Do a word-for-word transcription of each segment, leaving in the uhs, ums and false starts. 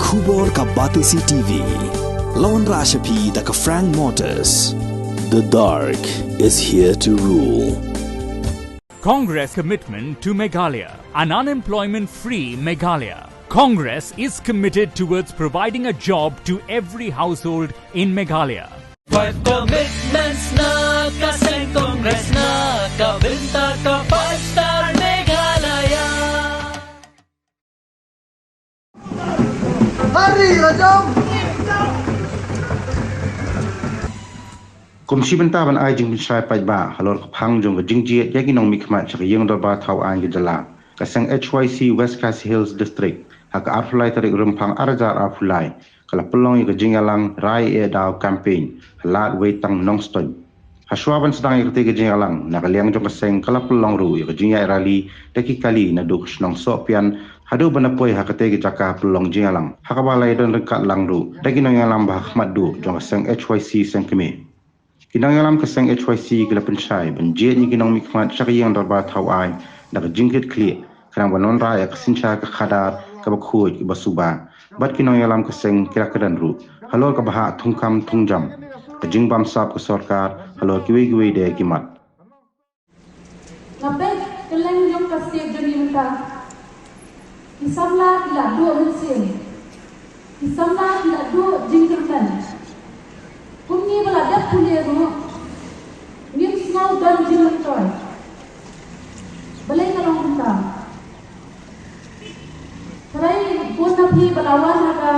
Khubor ka Batesi T V. La wanrah sha phi da ka Frank Motors. The dark is here to rule. Congress commitment to Meghalaya, an unemployment-free Meghalaya. Congress is committed towards providing a job to every household in Meghalaya. Five commitments na ka seng Congress na ka bynta ka Five Star Meghalaya. Hari Rajam. Kum shi bynta ban ai jingpynshai paidbah halor ka phang jong ka jingjied ïa ki nongmihkhmat sha ka ïing dorbar thaw aiñ ka jylla, ka seng H Y C West Khasi Hills District, ha ka arphew lai tarik Rymphang ar hajar arphew lai, ka la pynlong ïa ka jingïalang Rai E Daw campaign ha Lad Weitang Nongstoiñ. Hashwa ban sdang ïa katei ka jingïalang, na ka liang jong ka seng ka la pynlong ruh ïa ka jingïaid rally da ki kali naduh ka shnong Sohpian haduh ban da poi ha katei ka jaka pynlong jingïalang, ha kaba la ïadon ryngkat lang ruh da ki nongïalam ba ha khmat duh jong ka seng H Y C seng kmie. Ki nongïalam ka seng H Y C ki la pynshai ban jied ïa ki nongmihkhmat sha ka ïing dorbar thaw aiñ da ka jingkitkhlieh, khnang ban wanrah ïa ka synshar ka khadar kaba khuid kaba suba. Bad ki nongïalam ka seng ki la kren ruh halor ka bhah thungkam thungjam, ka jingbamsap ka sorkar halor kiwei kiwei de ki mat. Nga peit kylleng jong ka state jong ngi mynta, ki samla ki la duh mynsiem, ki samla ki la duh jingkyrmen. Kum ngi ba la dep pule ruh, ngim sngew don jingmyntoi. Balei ka long kumta? Trai bun na phi ba la wan ha ka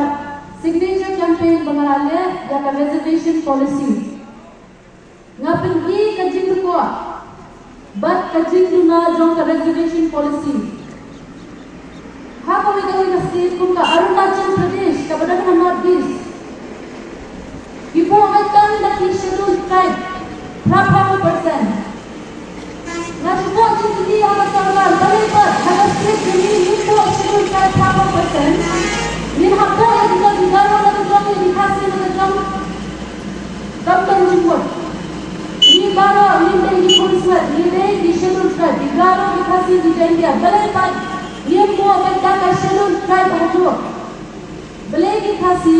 signature campaign ba nga la leh ïa ka reservation policy. Nga pyni ka jingkyrkhu bad ka jingduna jong ka reservation policy. Ha kawei kawei ka state kum ka Arunachal Pradesh kaba don ha North East, ki buh beit tang da ki scheduled tribe phra phew percent. Nga shu buh jingkylli ha ka sorkar, balei pat ha ka state jong ngi ngim buh scheduled tribe phra phew percent, ngin hap buh ïa ki jong ki Garo na ka jong, ïa ki Khasi na ka jong. Kam don jingmut. Ngi baroh ngim dei ki khunswet, ngi dei ki scheduled tribe, ki Garo, ki Khasi, ki Jaiñtia. Balei pat ngim buh beit tang ka scheduled tribe haduh? Balei ki Khasi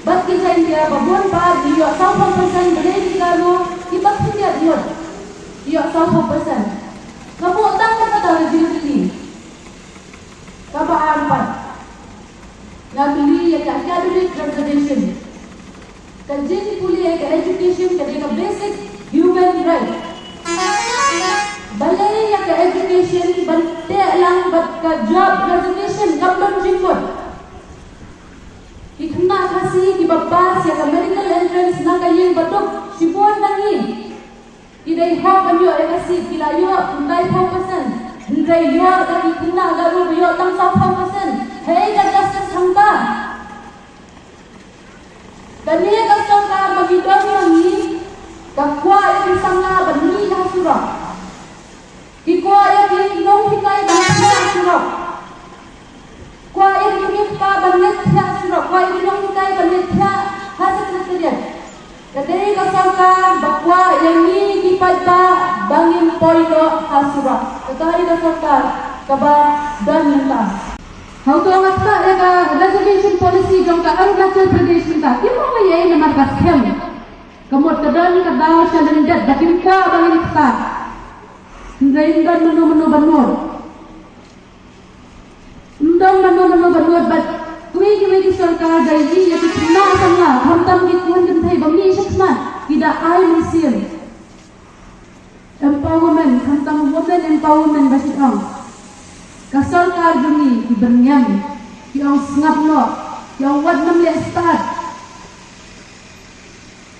bad ki Jaiñtia ba bun pat ki ïoh saw phew percent, balei ki Garo kiba khyndiat ngut ki ïoh saw phew percent? Nga buh tang kata ka jingkylli. Kaba ar pat, nga kylli ïa ka academic reservation. Ka jingpule ïa ka education ka dei ka basic human right. Balei ïa ka education ban teh lang bad ka job reservation kam don jingmut? Ki khynnah Khasi kiba pass ïa ka medical entrance na ka ïing baduk shibun na ngi, ki dei hok ban ïoh ïa ka seat, ki la ïoh khyndai phew percent. Hynrei ïoh da ki khynnah Garo ba ïoh tang saw phew percent. Hei ka justice hangta. Kane ka sorkar ba ngi don ma ngi, ka kwah ïa ki samla ban mih ha surok. Ki kwah ïa ki nonghikai ban thiah surok. Kwah ïa ki kmie kpa ban leit thiah surok. Kwah ïa ki nonghikai ban leit thiah ha secretariat. Ka dei ka sorkar ba kwah ïa ngi ki paidbah ba ngin poi noh ha surok. Kata hi ka sorkar kaba don mynta. Hangto nga ktah ïa ka reservation policy jong ka Arunachal Pradesh mynta. Kim ong ei ei namar ka skhem. Ka mut ka don ka daw sha lyndet ba kim kwah ba ngin ktah. Hynrei ym don mano mano ban mut. Ym don mano mano ban mut bad kiwei kiwei ki sorkar da ïohi ïa ki khynnah samla, khamtam ki khun kynthei ba mih shakhmat, ki da ai mynsiem. Empowerment, khamtam women empowerment ba ki ong. Ka sorkar jong ngi ki byrngem, ki ong sngap noh, ki ong wat nym leh stad.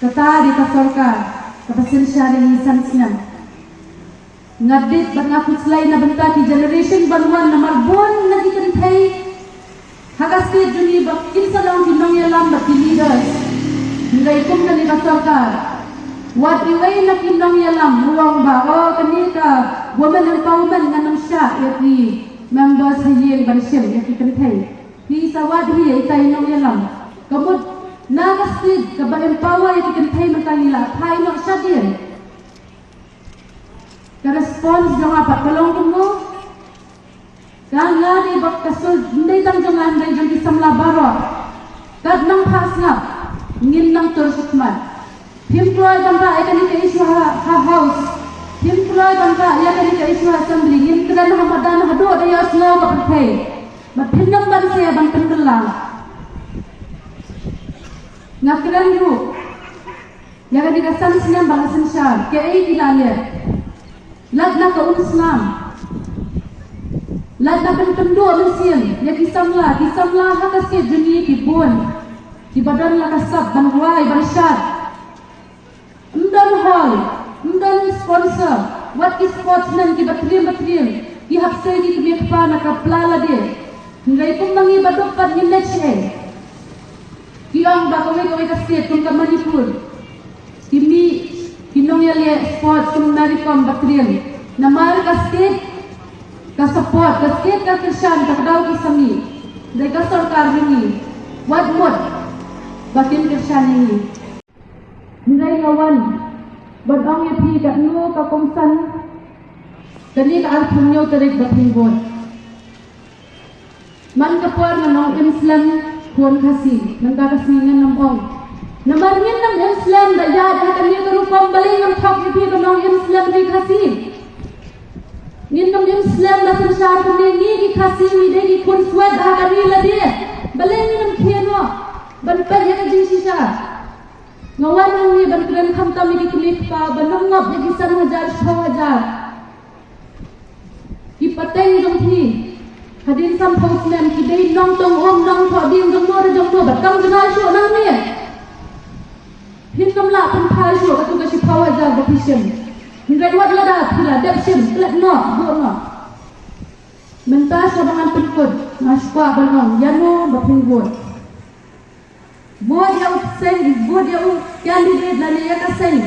Kata dei ka sorkar kaba synshar ïa ngi san snem. Nga dei bad nga khuslai na bynta ki generation ban wan namar bun na ki kynthei ha ka state jong ngi ba kin sa long ki nongïalam bad ki leaders. Hynrei kum kane ka sorkar, wat iwei na ki nongïalam u ong ba, oh, kane ka women empowerment, ngan ym shah ïa ki members ha ïing ban shim ïa ki kynthei. Phi sa wad hi ïa itai i nongïalam. Ka mut na ka state kaba empower ïa ki kynthei mynta ngi la phai noh shadien. Ka response jong nga pat ka long kumno? Nga nga dei ba ka sur, ym dei tang jong nga, ym dei jong ki samla baroh. Kat nang phah sngap, ngin nang tur shakhmat. Phim kloi ban rah ïa kane ka issue ha, ha House. Phim kloi ban rah ïa kane ka issue ha Assembly. Ngin kren ha madan haduh da ïohsngew ka pyrthei. Bad phin nang ban sngewbha ban pynkylla. Nga kren ruh ïa kane ka san snem ba la synshar, kaei ki la leh. Lait na ka umslam, lait na ka pynduh mynsiem ïa ki samla, ki samla ha ka state jong ngi ki bun kiba don la ka sap ban rwai ban shad. Ym don hall, ym don sponsor, wat ki sportsmen kiba triem ba triem, ki hap sei ki kmie kpa na ka pla lade. Hynrei kum ma ngi ba duk pat ngin leit shaei? Ki ong ba kawei kawei ka state kum ka Manipur, ki mih ki nongïaleh sports kum Mary Kom ba triem. Namar ka state ka support, ka state ka kyrshan, ka kdaw ki sami. Dei ka sorkar jong ngi, wat mut ba kin kyrshan ïa ngi. Hynrei nga wan ban ong ïa phi katno ka kongsan kane ka arphew hynñiew tarik ba phin vote. Man ka por ngan ong im slem khun Khasi, mynta ka sngi ngan ym ong. Namar ngin ym im slem da ïaid ha kane ka rukom, balei ngan thok ïa phi ban ong im slem ri Khasi? Ngin ym im slem da synshar kumne, ngi ki Khasi ngi dei ki khun swet ha ka ri lade. Balei ngin ym khie noh ban peit ïa ka jingshisha? Nga wan hangne ban kren khamtam ïa ki kmie kpa, ban ym ngop ïa ki san hajar shiphew hajar. Ki pateng jong phi hadien sanphew snem ki dei nongtong um, nongthoh dieng jong no re jong no, bad kam jngai shuh nangne. Phin ym lah pynphai shuh katu ka shiphew hajar ba phi shim. Hynrei wat lada phi la dep shim, klet noh, buh noh. Mynta sha ba ngan pynkut, nga shu kwah ban ong ïa no ba phin vote. Vote ïa u seng, vote ïa u candidate lane ïa ka seng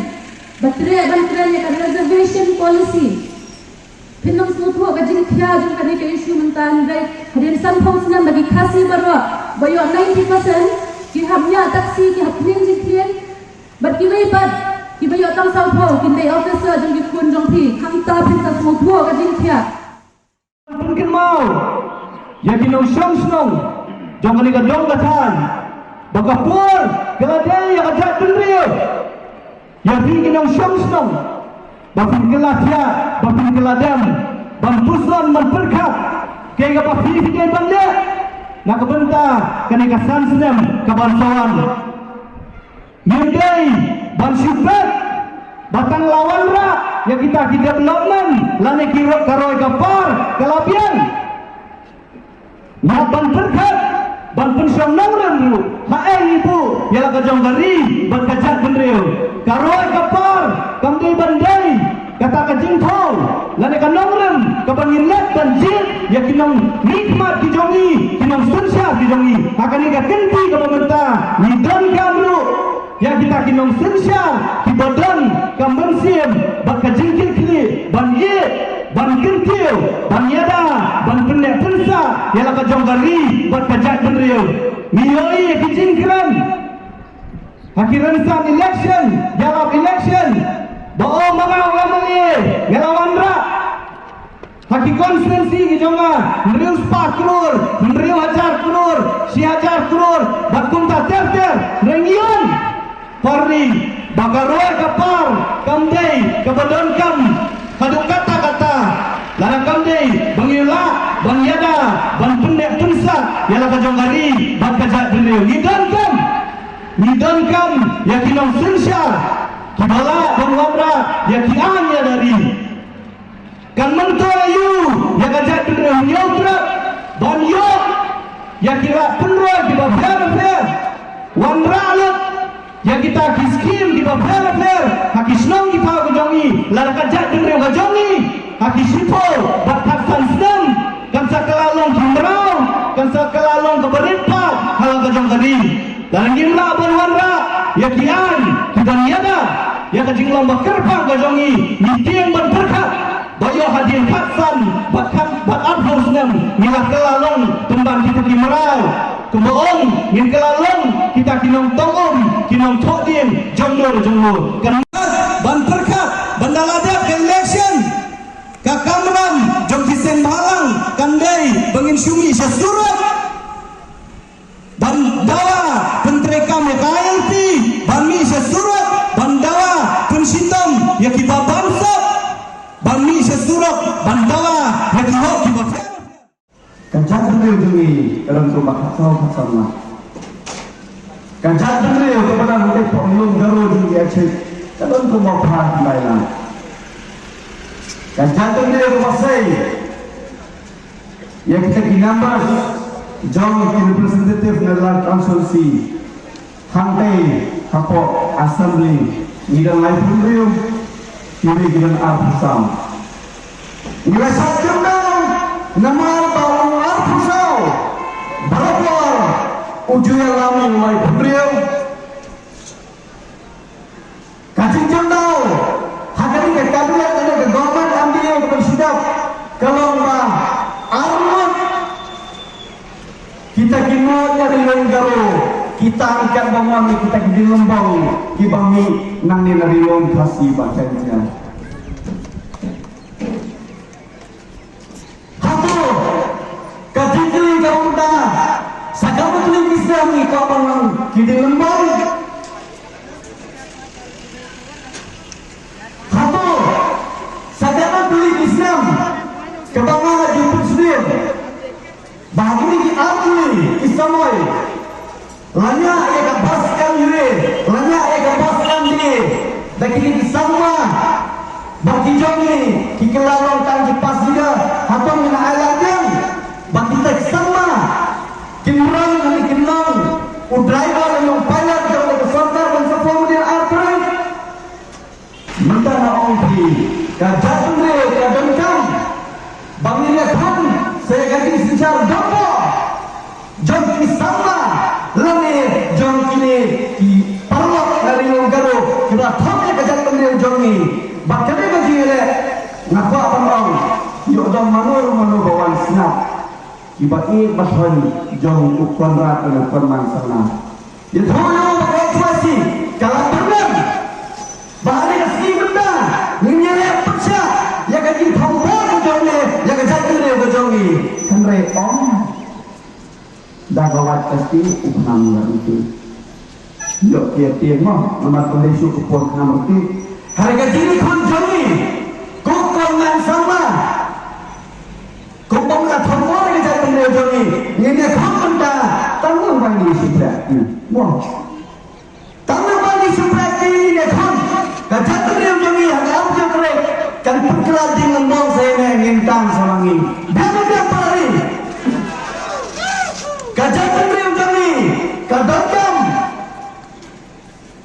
ba treh ban kren ïa ka reservation policy. Phin ym sngewthuh ka jingkhia jong kane ka issue mynta, hynrei hadien sanphew snem ba ki Khasi baroh ba ïoh ninety percent ki hap ñiah taxi, ki hap khlieng jingkhlieng. Bad kiwei pat kiba ïoh tang sawphew kin dei officer jong ki khun jong phi. Hangta phin sa sngewthuh ka jingkhia. Pynkynmaw ïa ki nongshong shnong jong kane ka dong ka thaiñ ba ka por ka la dei ïa ka jaitbynriew. Ïa phi ki nongshong shnong ba phin kylla thiah, ba phin kylla dem ban puson ban pyrkhat kaei kaba phi phi dei ban leh na ka bynta kane ka san snem ka ban sa wan. Ngim dei ban shu peit ba tang la wanrah ïa kita ki development lane ki roi, ka roi ka par ka la biang. Ngi hap ban pyrkhat ban pynshong nongrim ruh. Haei ngi buh ïa la ka jong ka ri bad ka jaitbynriew? Ka roi ka par kam dei ban dei kata ka jingthaw lane ka nongrim kaba ngin leit ban jied ïa ki nongmihkhmat ki jong ngi, ki nongsynshar ki jong ngi. Ha kane ka kynti kaba mynta ngi donkam ruh ïa kita ki nongsynshar kiba don ka mynsiem bad ka jingkitkhlieh ban ïeh, ban kyntiew, ban ïada, ban pynneh pynsah ïa la ka jong ka ri bad ka jaitbynriew. Ngi ïohi ïa ki jingkren ha ki rynsan election, ïalap election, ba o ma nga u M L A nga la wanrah ha ki constituency ki jong nga hynriew spah klur, hynriew hajar klur, shi hajar klur bad kumta ter ter. Hynrei ngi ong, parri, ba ka roi ka par kam dei kaba donkam haduh katta katta, lada kam dei ba ngi lah ban ïada ban pynneh pynsah ïa la ka jong ka ri bad ka jaitbynriew. Ngi donkam, ngi donkam ïa ki nongsynshar kiba lah ban wanrah ïa ki aiñ ïada ri. Kan myntoi aïu ïa ka jaitbynriew Hynñiewtrep ban ïoh ïa ki rah pynroi kiba pher bapher, wanrah lut ïa kita ki skim kiba pher bapher ha ki shnong ki thaw ki jong ngi, lada ka jaitbynriew ka jong ngi ha ki shiphew bad khatsan snem kan sa kylla long ki mraw, kan sa kylla long kaba rit paid ha la ka jong ka ri. Lada ngim lah ban wanrah ïa ki aiñ kiban ïada ïa ka jinglong ba kyrpang ka jong ngi, ngi tieng ban pyrkhat ba ïoh hadien khatsan bad khat bad arphew snem ngi la kylla long pynban kita ki mraw. Kumba ong, ngin kylla long kita ki nongtong um, ki nongthoh dieng jong no jong no. Kan ban pyrkhat ban da la dep ka election, ka kamram jong ki seng bhalang kan dei Ka don kumba khatsaw khatsan lak. Ka jaitbynriew kaba don hangtei hapoh Lum Garo jong ki Achik ka don kumba phra ki lai lak. Ka jaitbynriew kaba sei ïa kita ki numbers jong ki representative na la constituency. Hangtei hapoh Assembly ngi don laiphew hynriew, kiwei ki don arphew saw. Ngi la shah kynmaw namar ba u arphew saw barabor u ju ïalam ïa u laiphew hynriew. Ka jingkynmaw ha kane ka cabinet, kane ka government M D A kaba shadap ka long ba arngut kita ki nongïalam Garo kita angkat ba mon ïa kita ki dienglymbong kiba mih nangne na Ri Lum Khasi ba Jaiñtia. Hato ka jingkylli ka long kumta, sa katno tylli ki snem ngi kwah ban long ki dienglymbong? Hato sa katno tylli ki snem kaba nga la ju pynsngewsih ba ha kine ki artylli ki samoi, la ñiah ïa ka bus M U A, la ñiah ïa ka bus M D A da kine ki sangma, ba ki jong ngi ki kylla long tang ki passenger? Hato ngin ai lad biang ba kita ki sangma kin rung lane kin long u driver lane u pilot jong ka sorkar ban sa pynlong ïa artylli? Mynta nga ong ïa phi, ka jaitbynriew ka donkam ba ngin ïakhun sa ïa ka jingsynshar donbok jong ki samla lane jong kine ki paralok na Ri Lum Garo kiba thok ïa ka jaitbynriew jong ngi. Bad kane ka jingïaleh nga kwah ban ong, ïoh don mano mano ba wan sngap, kiba ïeit ba thoiñ jong u Conrad lane u Conman Sangma. Ïathuh ïa u ba ka H Y C ka la pynlong ba ha kane ka sngi mynta ngin ïaleh pyrshah ïa ka jingthombor ka jong ngi ïa ka jaitbynriew ka jong ngi. Hynrei ym da ka wait ka sngi u pynlong ïa u. Ïoh ki ïatieng mo, namar ka dei shuh ka por kham rti. Hynrei ka jingïakhun jong ngi, ko Conman Sangma, kumba ka thombor ka jaitbynriew jong ngi, ngin ïakhun mynta tang ba ngi shu treh. Mo. Tang ba ngi shu treh ngin ïakhun. Ka jaitbynriew jong ngi ha ka arphew tarik kan pynkylla dienglymbong sa ïa ngi, ngin tang sa ma ngi. Biang biang para ri. Ka jaitbynriew jong ngi ka donkam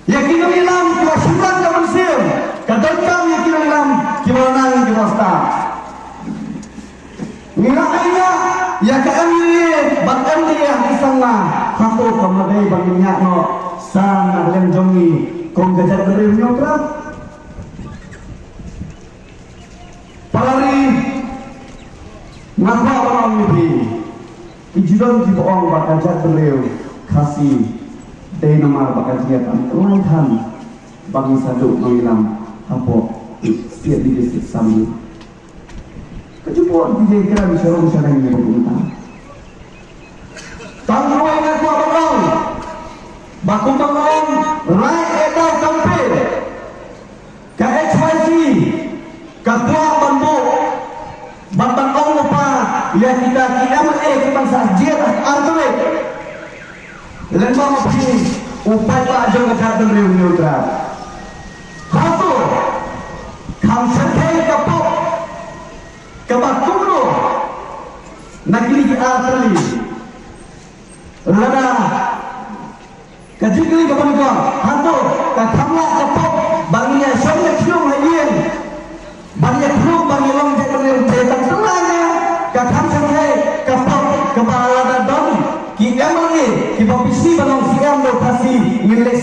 ïa ki nongïalam kiba shim lang ka mynsiem, ka donkam ïa ki nongïalam kiba nang kiba stad. Ngi la ai ïa ka M U A bad M D A ha ki sangma, hato kam dei ba ngin ïaid noh sa na lem jong ngi kum ka jaitbynriew Hynñiewtrep? Para ri, nga kwah ban ong ïa phi, ki ju don kiba ong ba ka jaitbynriew Khasi dei namar ba ka jingïatam lai than ba ngi sa duh nongïalam hapoh State Legislative Assembly. Ka jubor ki jingkren sha rong sha reng ïa ka bynta. Tang kawei nga kwah ban ong ba kumba nga ong right at the campaign, ka H Y C ka kwah ban buh bad ban ong lypa ïa kita ki M L A kiban sa jied ha artylli. Lyngba ma phi u paidbah jong ka jaitbynriew Hynñiewtrep. Hato kham shyrkhei ka pop kaba kumno na kine ki artylli? Lada ka jingkylli kaba nyngkong, hato ka kham lah ka pop ba ngin ïa shong ïa khñium ha ïing, ban ïa khñium ban ïa long jaitbynriew te tang tynrai ne ka kham shyrkhei ka pop kaba lada don ki M L A kiba phi sngewbha ban long C M da u Khasi ngin leh